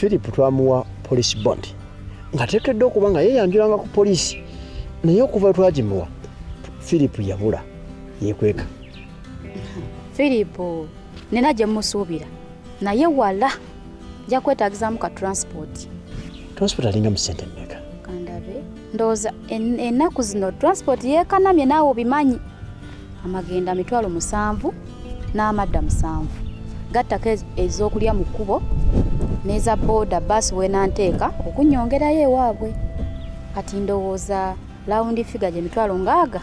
Philip twamuwa police bond ng'ateekeddwa okuba nga yeeyanjulanga ku poliisi, naye okuva lwe twagimuwa Philip yabula yeekweka. Philip nina gye mmusuubira naye wala nja kwetagizaamu ka transport. Transport alinga mu ssente mmeka? Kandabe ndowooza ennaku zino transport yeekanamye naawe obimanyi. Amagenda 700,000 n'amadda 7 gattako ez'okulya mu kkubo n'eza booda baasi w'enanteeka okunyongerayo ewaabwe. Kati ndowooza lawundi figa gye mitwalo ngaaga.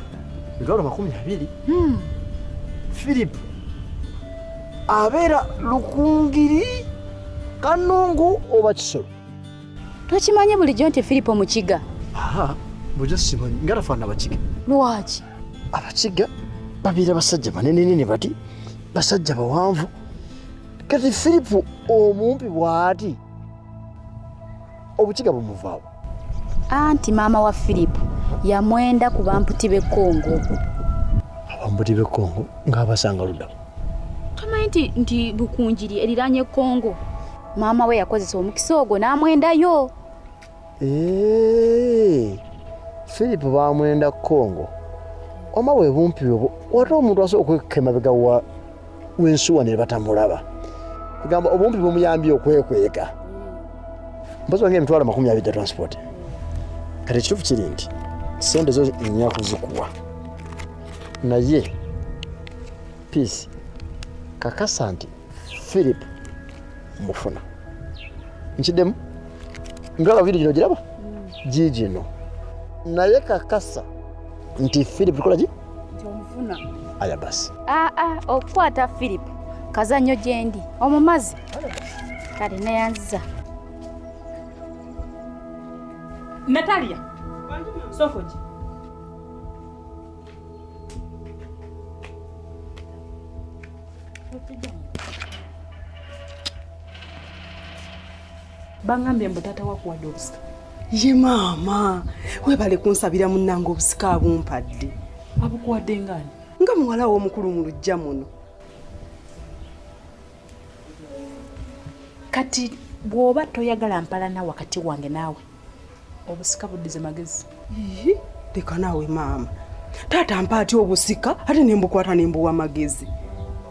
20,000? Philip abeera Lukungiri, Kanungu oba Kisolo? Tokimanyi bulijjo nti Philip Mukiga? Aha, bulijjo simanyi nga tafaanana Bakiga. Lwaki? Abakiga babeera basajja banenenene bati, basajja bawanvu. Kati Philip omumpi bw'ati, obukiga bumuvaawo. Anti maama wa Philip yamwenda ku bamputi b'e Congo. Abamputi b'e Congo ng'abasanga ludda? Tomanyi nti Bukunjiri eriraanye Congo. Maama we yakozesa omukisa ogwo n'amwendayo. Philip bamwenda Congo. Oma bwe bumpi bwe wate omuntu asobola okwekka emabega w'ensuwa ne batamulaba. Kugamba obumpi bumuyambye okwekweka. Mpozi wange 20,000 gya transport. Kati ekituufu kiri nti ssente zo nnya kuzikuwa. Naye Peace kakasa nti Philip mufuna. Nkiddemu 20,000 gino giraba giigino, naye kakasa nti Philip tukola ki? Omufuna. Aya basi. Aa, okukwata Philip kazannyo gyendi omumazi. Kale neyanziza. Natalia, sooka ojje. Bangambye mbu taata wakuwadde obusika. Ye maama, webale kunsabira munnange obusika abumpadde. Abukuwadde ng'ani? Nga muwala wo omukulu mu luggya muno. Kati bw'oba toyagala mpalana wakati wange naawe, obusika buddize magezi. Ii, leka naawe maama. Taata mpa atya obusika ate ne mbukwata ne mbuwa magezi.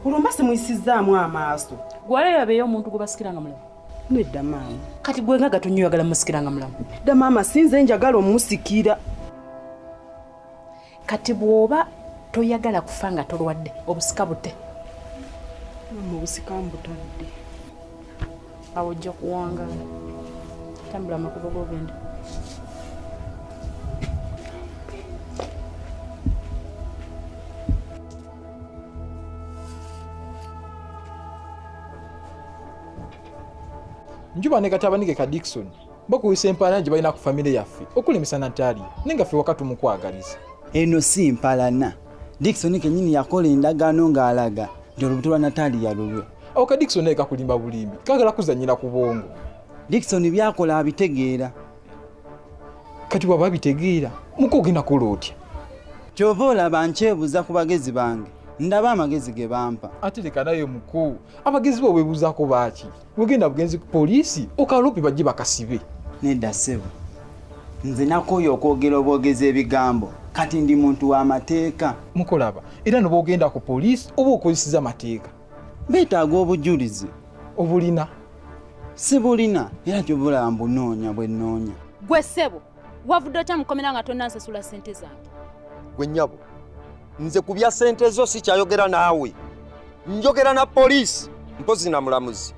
Olwo mba simuyisizzaamu amaaso. Gw'olabye abeeyo omuntu gwe basikira nga mulamu? Nedda maama. Kati gwe nga Gatonnya oyagala musikira nga mulamu? Nedda maama, si nze njagala omusikira. Kati bw'oba toyagala kufa nga tolwadde, obusika bute. Maama, obusika mbutadde. Awo ojja kuwangaala. Tambula amakubo g'ogenda. Njuba ne katabani ke ka Dickson bakuwisa empalana gye balina ku famire yaffe okulemesa Natalia naye nga ffe waka tumukwagaliza. Eno si mpalana. Dickson kennyini yakola endagaano ng'alaga nti olubuto lwa Natalia lulwe. Awo ka Dickson naye kakulimba bulimbi, kaagala kuzannyira ku bwongo. Dickson by'akola abitegeera. Kati bw'aba abitegeera, muko ogenda kukola otya? Ky'ova olaba nkyebuuza ku bagezi bange, ndabe amagezi ge bampa. Ate leka naye muko, abagezi bo weebuuzaako baaki? Wegenda bugenzi ku poliisi okalope bajje bakasibe. Nedda ssebo, nze nakooye okwogera obwogezi ebigambo, kati ndi muntu wa mateeka. Mukolaba era ne bw'ogenda ku poliisi oba okozesezza mateeka. Beetaaga obujulizi. Obulina? Sibulina era ky'ova olaba mbunoonya bwe nnoonya. Gwe ssebo, wavudde otya mu kkomera nga tonnansasula ssente zange? Gwe nnyabo, nze ku bya ssente zo sikyayogera naawe. Njogera na poliisi mpozi na mulamuzi.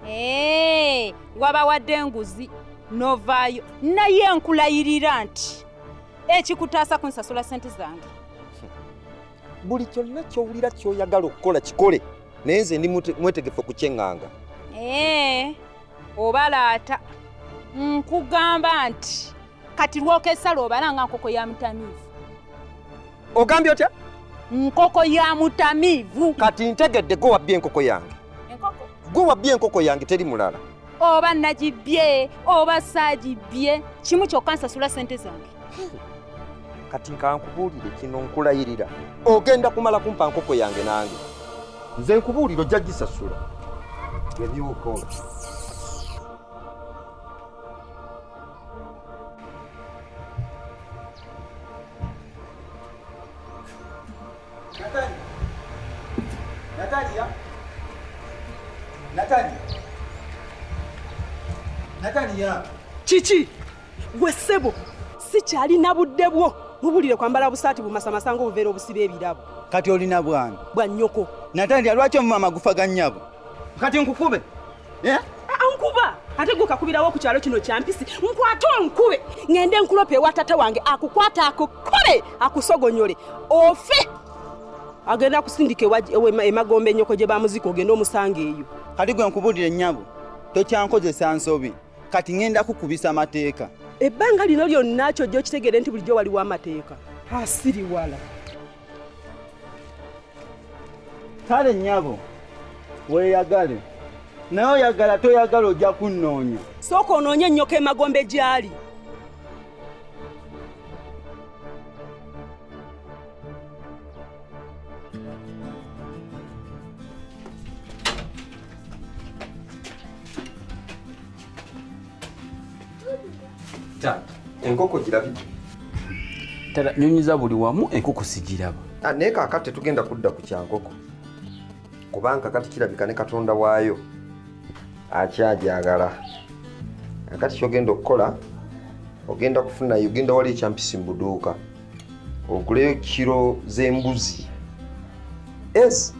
Ee, wabawadde enguzi n'ovaayo, naye nkulayirira nti ekikutaasa kunsasula ssente zange. Buli kyonna ky'owulira ky'oyagala okukola kikole, naye nze ndi mwetegefu okukyeŋŋanga. Ee, obalaata. Nkugamba nti kati lwokesala obala nga nkoko ya mutamiivu. Ogambye otya? Nkoko ya mutamiivu. Kati ntegedde gwe wabbye enkoko yange. Enkoko? Gwe wabbye enkoko yange, teri mulala. Oba nagibbye oba saagibbye, kimu kyokka nsasula ssente zange. Kati nkankubuulire kino, nkulayirira ogenda kumala kumpa nkoko yange nange. Nze nkubuulira ojja gisasula. Ebyuka otyo. Natalia. Kiki? Gwe ssebo, sikyalina budde bwo. Mubulire kwambala busaati bumasamasa ng'obuveera obusiba ebirabo. Kati olina bwana? Bwa nnyoko. Natalia, lwaki omuma amagufa ga nnyabo? Kati nkukube? Eh? Nkuba! Ate gwe kakubirawo ku kyalo kino kya mpisi, nkwate onkube, ŋŋende nkulope ewa tata wange akukwate akukube, akusogonyole, ofe. Agenda kusindika emagombe ennyoko gye bamuzika ogende omusanga eyo. Kati gwe nkubulire nnyabo, tokyankozesa nsobi. Kati ŋŋenda kukubisa amateeka. Ebbanga lino lyonna ky'ojja okitegeere nti bulijjo waliwo amateeka. Asiriwala. Kale nnyabo, weeyagale. Naye oyagala toyagala ojja kunnoonya. Sooka onoonye ennyoko emagombe gy'ali. Taata, enkoko girabye. Taata, nyonyiza buli wamu enkoko sigiraba. Naye kaakati tetugenda kudda ku kya nkoko. Kubanga kati kirabika ne Katonda waayo akyagyagala. Kakati ky'ogenda okukola, ogenda kufunayo, ogenda wali ekyampisi mu buduuka. Oguleyo kiro z'embuzi. Ezi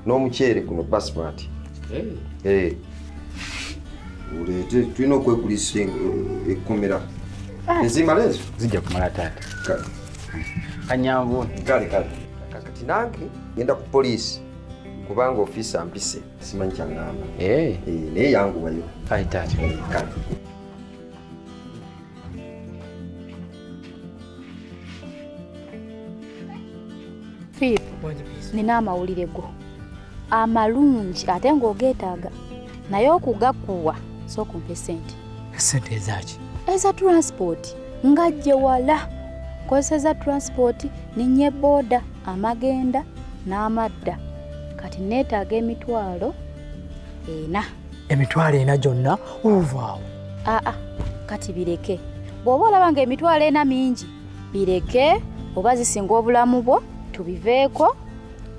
n'omuceere guno basmati. Oleete, tulina okwekulisa ekkomera. Ezimala ezo? Zijja kumala taata. Kale. Kanyanvu. Kale, kale. Kati nange ngenda ku poliisi kubanga ofiisa mpise simanyi kyaŋŋamba. Naye yanguwayo. Kale taata. Kale. Philip, nina amawulire go amalungi ate ng'ogeetaaga, naye okugakuwa sooka ompe ssente. Ssente ezaaki? Eza transport. Ngajje wala nkozeseza transport, ninye booda amagenda n'amadda. Kati neetaaga 400,000. 400,000 gyonna ovaawo? Aa, kati bireke. Bw'oba olaba nga 400,000 mingi, bireke, oba zisinga obulamu bwo tubiveeko,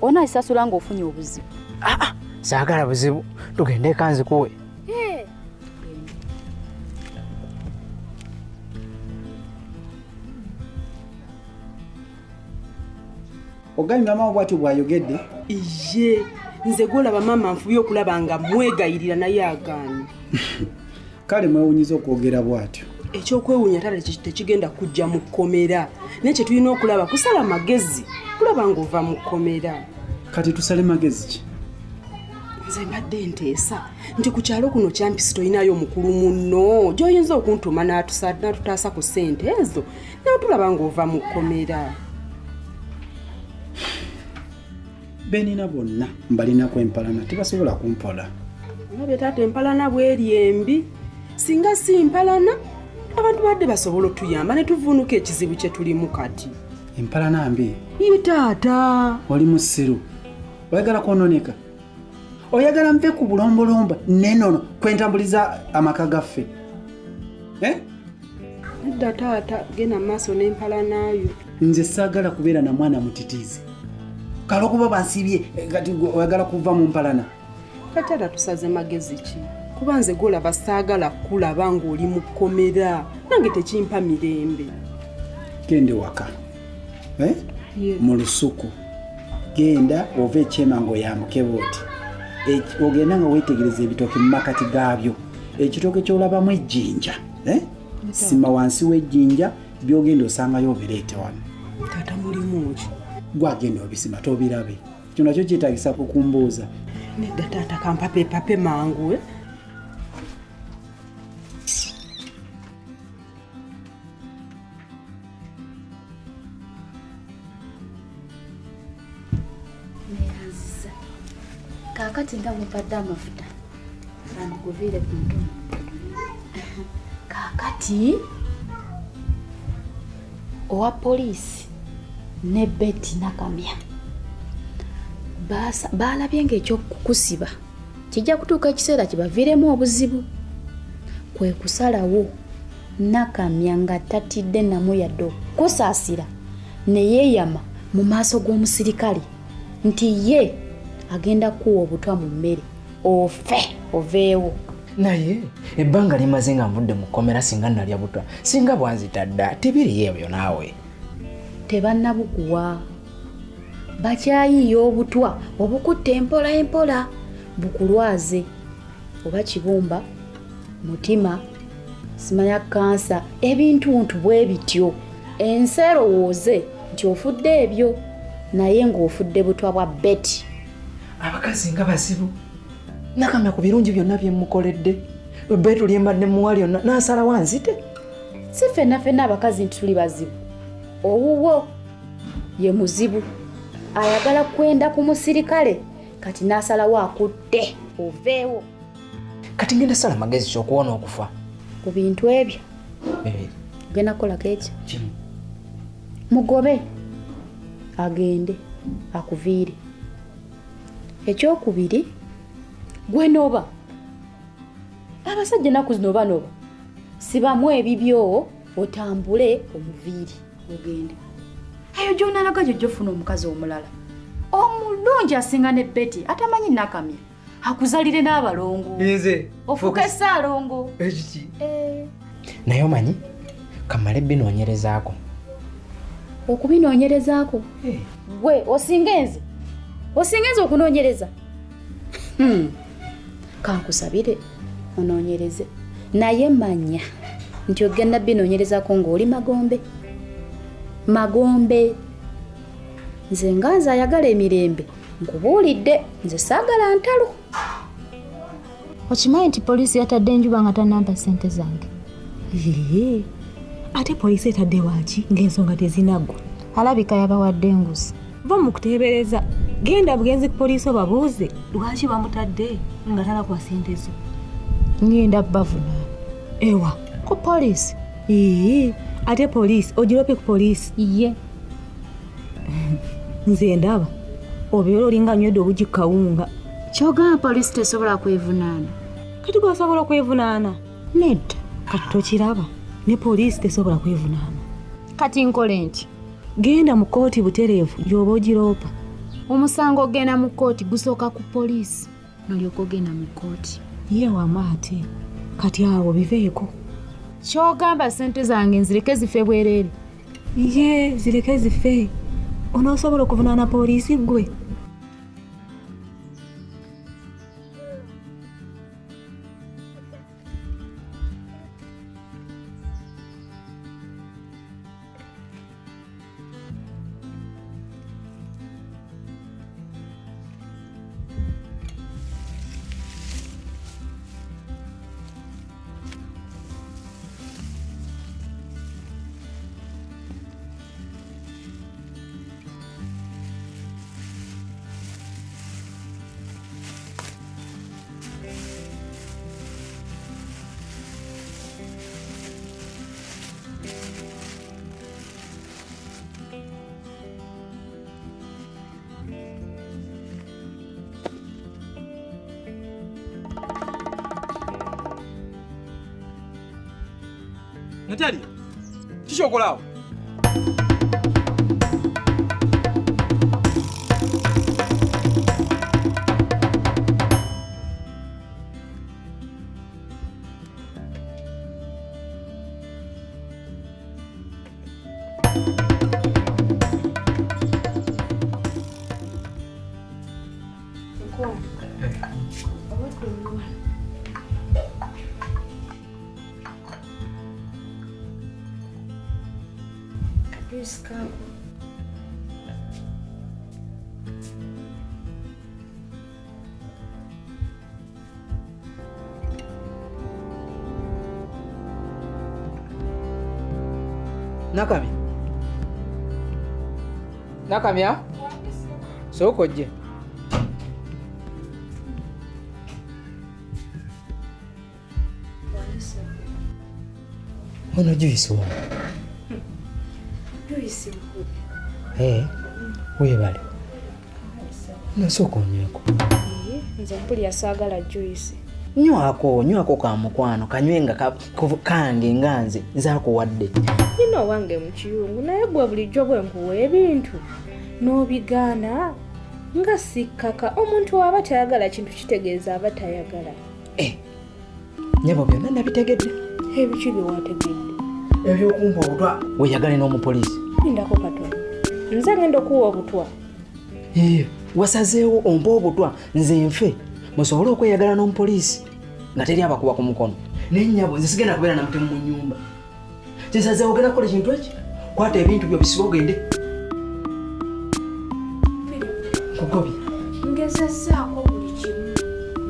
onaasasula ng'ofunye obuzibu. Aa, saagala buzibu, tugende eka nzikuwe. Ogambye maama bw'atyo bw'ayogedde? Iye, nze gw'olaba maama nfubye okulaba nga mwegayirira naye agaanye. Kale mwewunyiza okwogera bw'atyo. Ekyokwewuunya taata tekigenda kujja mu kkomera. Naye kye tulina okulaba kusala magezi, kulaba ng'ova mu kkomera. Kati tusale magezi ki? Nze mbadde nteesa nti ku kyalo kuno Kyampisi tolinayo mukulu munno gy'oyinza okuntuma n'atutaasa ku ssente ezo n'atulaba ng'ova mu kkomera. Benina bonna mbalinako empalana tebasobola kumpola. Olabye taata empalana bw'eri embi. Singa si mpalana abantu badde basobola otuyamba ne tuvuunuka ekizibu kye tulimu kati. Empalana mbi? Ye taata. Oli musiru. Oyagala kwonooneka? Oyagala nve ku bulombolombo n'ennono kwe ntambuliza amaka gaffe? Nedda taata, genda mu maaso n'empalanayo. Nze saagala kubeera na mwana mutitiizi. Kale okuba bansibye kati oyagala kuva mu mpalana. Kati taata tusaze magezi ki? Kuba nze gw'olaba saagala kulaba ng'oli mu kkomera. Nange tekimpa mirembe. Genda ewaka. Mu lusuku. Genda ove ekyema ng'oyambuke bw'oti. Ogenda nga weetegereza ebitooke mu makati gaabyo. Ekitooke ky'olabamu ejjinja. Sima wansi w'ejjinja by'ogenda osangayo obireete wano. Taata mulimu ki? Gwagenda obisima tobirabe. Kino nakyo kyetaagisa okumbuuza. Nedda taata kampapeepape mangu. Neyanziza. Kaakati nga bw'ompadde amafuta, andikuviire ku ntono. Kaakati owa poliisi ne Betty Nakamya baalabye ng'ekyokukusiba kijja kutuuka ekiseera kibaviiremu obuzibu. Kwe kusalawo Nakamya nga tatidde namu yadde okukusaasira ne yeeyama mu maaso g'omusirikale nti ye agenda kuwa obutwa mu mmere ofe oveewo. Naye ebbanga limaze nga nvudde mu kkomera, singa nalya butwa, singa bwanzita dda. Tebiriyo ebyo naawe. Tebannabukuwa, bakyayiiya obutwa obukutta empola empola bukulwaze, oba kibumba mutima, simanya kansa, ebintuntu bwe bityo. Ensi erowooze nti ofudde ebyo, naye ng'ofudde butwa bwa Betty. Abakazi nga bazibu. Nakamya ku birungi byonna bye mmukoledde, ebbeetu lye mbadde muwa lyonna, n'asalawo anzite. Si ffenna ffenna abakazi nti tuli bazibu. Owuwo ye muzibu, ayagala kwenda ku musirikale, kati n'asalawo akutte oveewo. Kati ngenda sala magezi kyokuwona okufa ku bintu ebyo. Ogenda kukolako ekyo mugobe agende akuviire. Ekyokubiri, gwe noba abasajja ennaku zino banoba, sibamu ebibyo otambule omuviiri ogende eyo gy'onalaga, gyojja ofuna omukazi omulala omulungi asinga ne Betty atamanyi Nakamya, akuzalire n'abalongo. Nze? Ofuuke Ssaalongo. Ekiki? Naye omanyi kamale binoonyerezaako. Okubinoonyerezaako? Gwe osinga enze, osinga enze okunoonyereza. Kankusabire onoonyereze, naye manya nti ogenda binoonyerezaako ng'oli magombe magombe. Nze nga nze ayagala emirembe, nkubuulidde, nze saagala ntalo. Okimanyi nti poliisi yatadde enjuba nga tanampa ssente zange? Ee, ate poliisi etadde waaki ng'ensonga tezinaggwa? Alabika yabawadde enguzi. Va mu kuteebereza, genda bugenzi ku poliisi obabuuze lwaki bamutadde nga talakuwa ssente zo. Ngenda bavunaana. Ewa? Ku poliisi. Ee, ate poliisi ogirope ku poliisi? Ye. Nze ndaba obeera olinga anywedde obugi ku kawunga. Kyogamba poliisi tesobola kwevunaana? Kati gwe osobola okwevunaana? Nedda. Kati tokiraba, ne poliisi tesobola kwevunaana. Kati nkole nti? Genda mu kkooti butereevu gy'oba ogiroopa. Omusango ogenda mu kkooti gusooka ku poliisi, nolyoka ogenda mu kkooti. Ye wama ate kati awo biveeko. Kyogamba ssente zange nzireke zife bwereere? Ye, zireke zife. Onoosobola okuvunaana poliisi ggwe? Natalia, kiki okolaawo? Nakamya, Nakamya, sooka ojje. Ono juice wano. Weebale. Nosooka onyweko. Nze mpulira saagala juice. Nywako, nywako ka mukwano, kanywe nga kange nga nze nze akuwadde. Nina owange mu kiyungu, naye gwe bulijjo bwe nkuwa ebintu n'obigaana nga sikkaka. Omuntu aba tayagala kintu kitegeeza aba tayagala. Nyabo byonna nabitegedde. Ebiki bye wategedde? Ebyokumpa obutwa weyagale n'omupoliisi. Lindako katono. Nze ngenda okuwa obutwa. Ee, wasazeewo ompa obutwa nze nfe musobole okweyagala n'omupoliisi nga teri abakuba ku mukono. Naye nnyabo nze sigenda kubeera na mutemu mu nnyumba. Kyesazeewo ogenda kukola ekintu eki? Kwata ebintu byo bisibe ogende. Nkugobye. Ngezezzaako buli kimu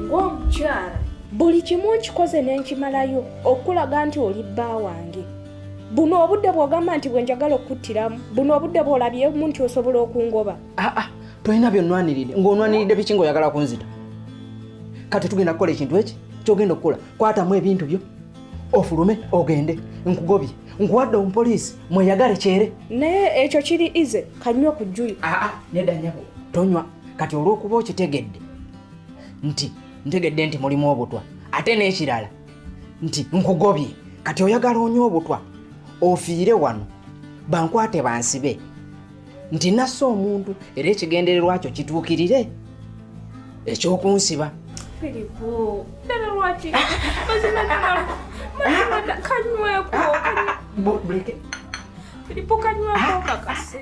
ng'omukyala. Buli kimu nkikoze ne nkimalayo okukulaga nti oli bba wange. Buno obudde bw'ogamba nti bwe njagala okukuttiramu, buno obudde bw'olabyemu nti osobola okungoba. Aa, tolina by'onnwaniridde. Ng'onwaniridde biki ng'oyagala kunzita? Kati tugenda kukola ekintu eki ky'ogenda okukola. Kwatamu ebintu byo ofulume ogende. Nkugobye, nkuwadde omupoliisi, mweyagale kyere. Naye ekyo kiri ize, kanywe ku jjuyi. Aa, nedda nnyabo, tonywa. Kati olw'okuba okitegedde nti ntegedde nti mulimu obutwa, ate n'ekirala nti nkugobye, kati oyagala onywe obutwa ofiire wano bankwate bansibe nti nasse omuntu, era ekigendererwa kyo kituukirire ekyokunsiba. Firipo, ddala lwaki? Mazima ddala, mazima ddala, kanyweko. Buleke. Firipo, kanyweko kakase.